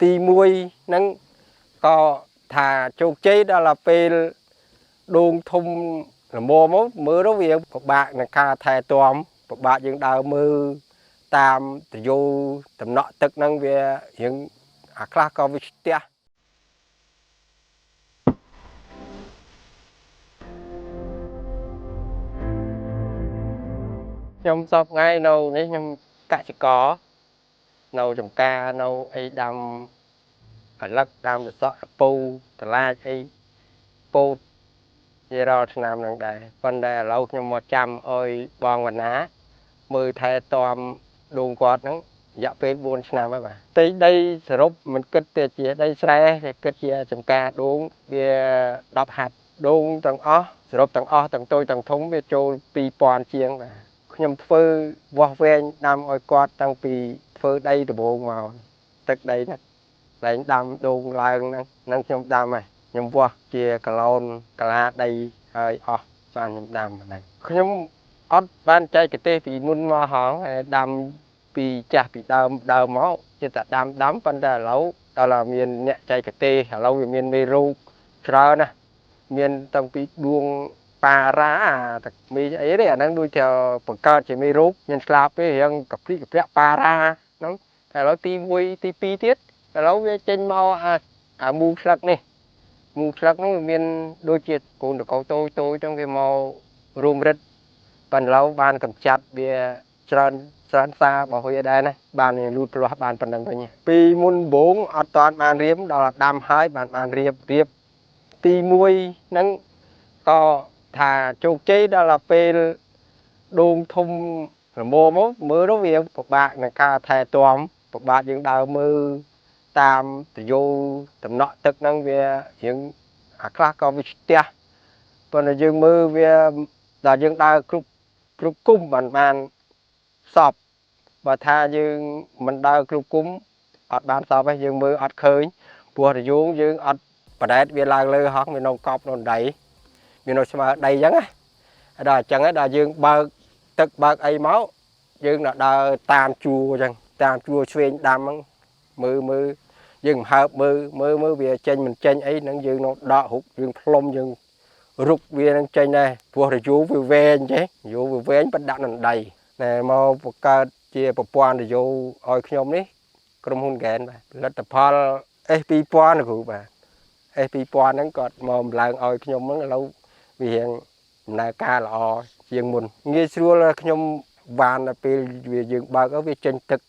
ទី1ហ្នឹងក៏ថាជោគជ័យដល់ពេលដូងធំល្មមមកមើលទៅវាពិបាកនឹងការថែទាំពិបាកយើងដើរមើលតាមត្រយោតំណក់ទឹកហ្នឹងវារៀងអាខ្លះក៏វាស្ទះខ្ញុំសពថ្ងៃនៅនេះខ្ញុំកសិករនៅចំការនៅអីដាំផលិតដាំសក់ពូតឡាចអីពោតជារាល់ឆ្នាំហ្នឹងដែរប៉ុន្តែឥឡូវខ្ញុំមកចាំឲ្យបងវណ្ណាមើលថែទាំដូងគាត់ហ្នឹងរយៈពេល4ឆ្នាំហើយបាទផ្ទៃដីសរុបមិនគិតតែជាដីស្រែទេគិតជាចំការដូងវា10ហាត់ដូងទាំងអស់សរុបទាំងអស់ទាំងតូចទាំងធំវាចូល2000ជាងបាទខ្ញុំធ្វើវាស់វែងដាំឲ្យគាត់តាំងពីធ្វើដីដំបូងមកទឹកដីហ្នឹងលែងដាំដូងឡើងហ្នឹងខ្ញុំដាំហើយខ្ញុំវាស់ជាកឡូនកលាដីហើយអស់បានខ្ញុំដាំហ្នឹងខ្ញុំអត់បានចែកទេសពីមុនមកហងដាំពីចាស់ពីដើមដើមមកជាតែដាំដាំប៉ុន្តែឥឡូវដល់តែមានអ្នកចែកទេសឥឡូវវាមានមេរោគច្រើនណាស់មានតាំងពីដួងប៉ារ៉ាអាមីអីទេអាហ្នឹងដូចជាបង្កើតជាមេរោគមានស្លាបទេរៀងកព្រិកប្រាក់ប៉ារ៉ាហ្នឹងតែឥឡូវទី1ទី2ទៀតឥឡូវវាចេញមកអាមូស្លឹកនេះមូស្លឹកហ្នឹងវាមានដូចជាកូនតកោតូចតូចហ្នឹងវាមករួមរិទ្ធប៉ុន្តែឥឡូវបានកម្ចាត់វាច្រើនច្រើនសាររបស់វាដែរណាបានលូតលាស់បានប៉ុណ្ណឹងវិញពីមុនបងអត់តាន់បានរៀបដល់ដាំហើយបានបានរៀបរៀបទី1ហ្នឹងក៏ថាជោគជ័យដល់ពេលដូងធំល្មមមកមើលទៅវាពិបាកនឹងការថែទាំពិបាកយើងដើរមើលតាមត្រយោតំណក់ទឹកហ្នឹងវារៀងអាខ្លះក៏វាស្ទះប៉ុន្តែយើងមើលវាដល់យើងដើរគ្រប់គ្រប់គុំបានបានសពបើថាយើងមិនដើរគ្រប់គុំអត់បានសពទេយើងមើលអត់ឃើញព្រោះត្រយោងយើងអត់បដែតវាឡើងលើហោះវានៅកប់នៅដីវានៅស្មើដីអញ្ចឹងណាដល់អញ្ចឹងដល់យើងបើកទឹកបើកអីមកយើងដល់ដើរតាមជួរអញ្ចឹងតាមជួរឆ្វេងដាំហ្នឹងមើលមើលយើងហើបមើលមើលមើលវាចេញមិនចេញអីហ្នឹងយើងនៅដករុកយើងផ្លុំយើងរុកវានឹងចេញដែរព្រោះរយូវាវែងចេះរយូវាវែងបដាក់នឹងដីណែមកបង្កើតជាប្រព័ន្ធរយូឲ្យខ្ញុំនេះក្រុមហ៊ុនហ្គេនបាទផលិតផល S2000 គ្រូបាទ S2000 ហ្នឹងគាត់មកម្លើងឲ្យខ្ញុំហ្នឹងឥឡូវវារៀងដំណើរការល្អជាងមុនងាយស្រួលខ្ញុំបានដល់ពេលវាយើងបើកវាចេញទឹក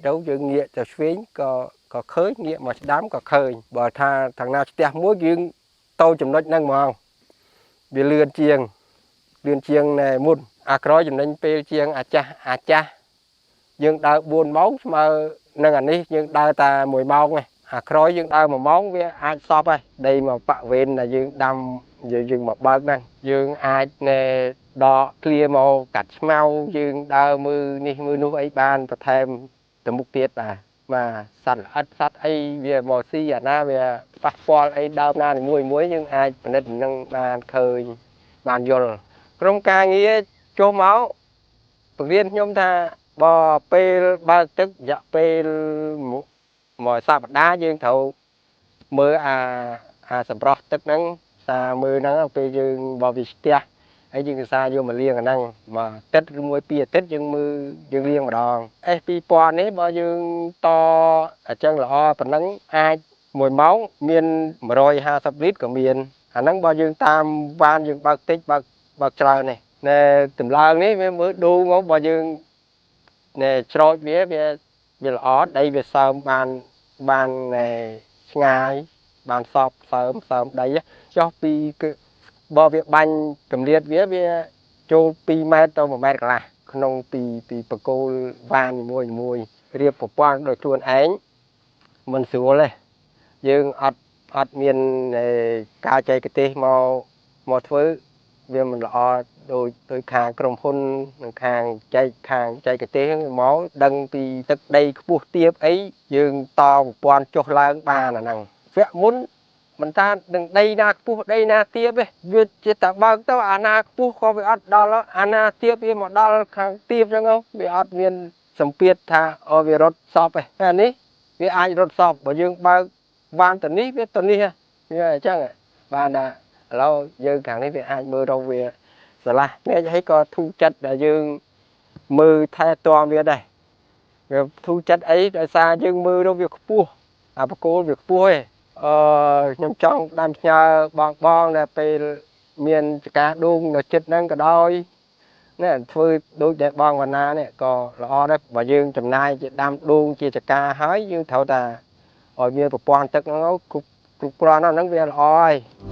ទៅយើងងាកទៅឆ្វេងក៏ឃើញងាកមកស្ដាំក៏ឃើញបើថាทางណាផ្ទះមួយយើងទៅចំណុចហ្នឹងហ្មងវាលឿនជាងលឿនជាងណែមុនអាក្រោយចំណេញពេលជាងអាចាស់អាចាស់យើងដើរ4ម៉ោងស្មើនឹងអានេះយើងដើរតែ1ម៉ោងឯងអាក្រោយយើងដើរ1ម៉ោងវាអាចសពហើយដីមកបាក់វេនដែលយើងដាំយើងមកបើកហ្នឹងយើងអាចណែដកឃ្លាមកកាត់ស្មៅយើងដើរមើលនេះមើលនោះអីបានបន្ថែមទៅមុខទៀតបាទបាទសត្វល្អិតសត្វអីវាមកស៊ីអាណាវាប៉ះពាល់អីដើមណានីមួយមួយយើងអាចពិនិត្យនឹងបានឃើញបានយល់ក្រុមការងារចុះមកបង្រៀនខ្ញុំថាបើពេលបើកទឹករយៈពេលមួយសប្តាហ៍យើងត្រូវមើលអាសម្រស់ទឹកហ្នឹងសាមើលហ្នឹងពេលយើងបើវាស្ទះហើយយើងសាយកមកលាងអាហ្នឹងមួយអាទិត្យឬមួយពីរអាទិត្យយើងមើលយើងលាងម្ដង S2000 នេះបើយើងតអញ្ចឹងល្អប៉ុណ្ណឹងអាច1ម៉ោងមាន150លីត្រក៏មានអាហ្នឹងបើយើងតាមបានយើងបើកតិចបើកច្រើននេះណែតម្លើងនេះវាមើលឌូមកបើយើងណែច្រូចវាវាល្អដីវាសើមបានបានណែឆ្ងាយបានសពសើមសើមដីចុះពីគឺបើវាបាញ់កម្រិតវាចូល2ម៉ែត្រទៅ1ម៉ែត្រកន្លះក្នុងពីបកគោលវ៉ានមួយមួយរៀបប្រព័ន្ធដោយខ្លួនឯងមិនស្រួលទេយើងអត់មានការចែកទេសមកធ្វើវាមិនល្អដូចខាងក្រុមហ៊ុននិងខាងចែកខាងចែកទេសមកដឹងពីទឹកដីខ្ពស់ទាបអីយើងតប្រព័ន្ធចុះឡើងបានអាហ្នឹងវគ្គមុនមិនថានឹងដីណាខ្ពស់ដីណាទាបទេវាជាតែបើកទៅអាណាខ្ពស់ក៏វាអត់ដល់អាណាទាបវាមកដល់ខាងទាបចឹងវាអត់មានសម្ពាធថាអូវារត់សពទេអានេះវា វាអាចរត់សព បើយើងបើកបានទៅនេះ វាទៅនេះ វាអញ្ចឹងបាន។ ថាឥឡូវយើងខាងនេះវាអាចមើលរកវាស្រឡះភ្នែក ហើយក៏ធូរចិត្តដែលយើងមើលថែទាំវាដែរ។ វាធូរចិត្តអី ដោយសារយើងមើលទៅវាខ្ពស់ អាបកគោលវាខ្ពស់ឯង។ អឺខ្ញុំចង់ដាំផ្ញើបងបងដែលពេលមានចការដូងនៅចិត្តហ្នឹងក៏ដោយ នេះធ្វើដូចដែលបងវណ្ណានេះក៏ល្អដែរ។ បើយើងចំណាយជាដាំដូងជាចការហើយ យើងត្រូវតែឲ្យមានប្រព័ន្ធទឹកហ្នឹងគ្រប់គ្រប់គ្រាន់ហ្នឹង វាល្អហើយ។